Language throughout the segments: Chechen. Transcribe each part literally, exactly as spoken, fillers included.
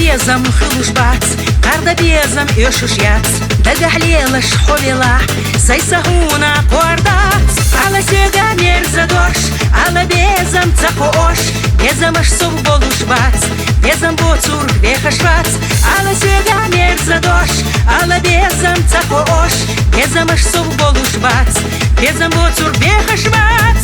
Безам хуьлуш бац, кхарда безам оьшуш яц. Дагахь лелаш хьо велахь, сай са хьуна кхордац. Ала соьга мерза дош, ала безам ца кхоош, безамаш сов болуш бац, безам боцург вехаш вац. Ала соьга мерза дош, ала безам ца кхоош, безамаш сов болуш бац, безам боцург вехаш вац.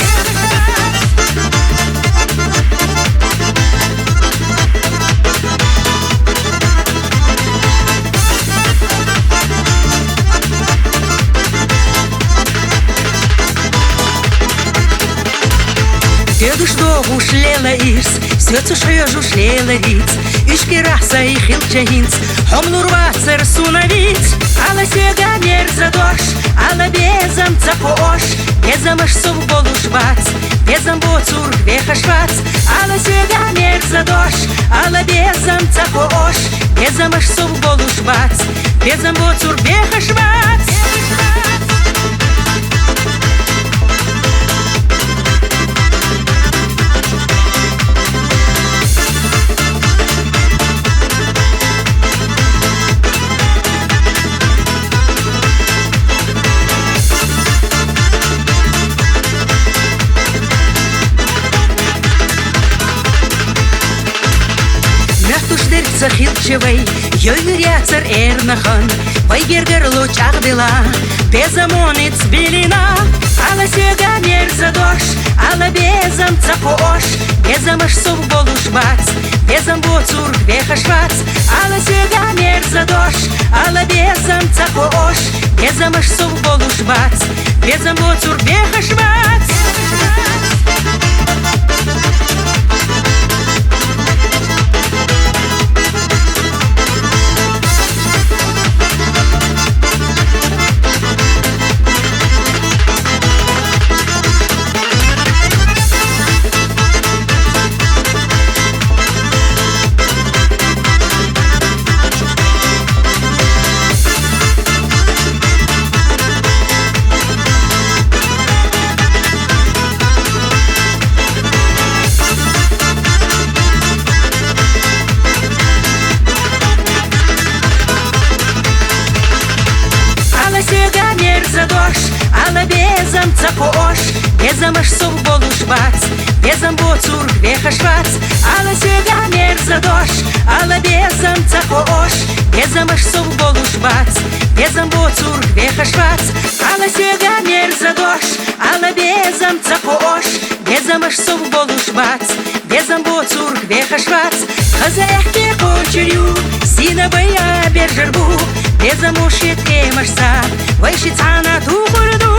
Доьдуш догӀуш лела ирс, соьцуш хьоьжуш лела риц. Уьш керахь сай хилча хӀинц, хьо мур вацар суна виц. Ала соьга мерза дош, ала безам ца кхоош, безамаш сов болуш бац, безам боцург вехаш вац. Ала соьга мерза дош, ала безам ца кхоош, безамаш сов болуш бац, безам боцург вехаш вац. Моьттуш дерг ца хилча вай, йойгӀир яцар эрна хан, вай гергарло чӀагӀдела, безамониц билина. Ала соьга мерза дош, ала безам ца кхоош, безамаш сов болуш бац, безам боцург вехаш вац. Ала соьга мерза дош, ала безам ца кхоош, безамаш сов болуш бац, безам боцург вехаш вац. Ала соьга мерза дош, ала безам ца кхоош, безамаш сов болуш бац, безам боцург вехаш вац. Ала соьга мерза дош, ала безам ца кхоош, безамаш сов болуш бац, безам боцург вехаш вац. Ала соьга мерза дош, ала безам ца кхоош, безамаш сов болуш бац, безам боцург вехаш вац. Хаза аьхке кхочур ю, сийна вай а бержар бу, безамоши тӀемаш са, вай ши цхьана тухур ду.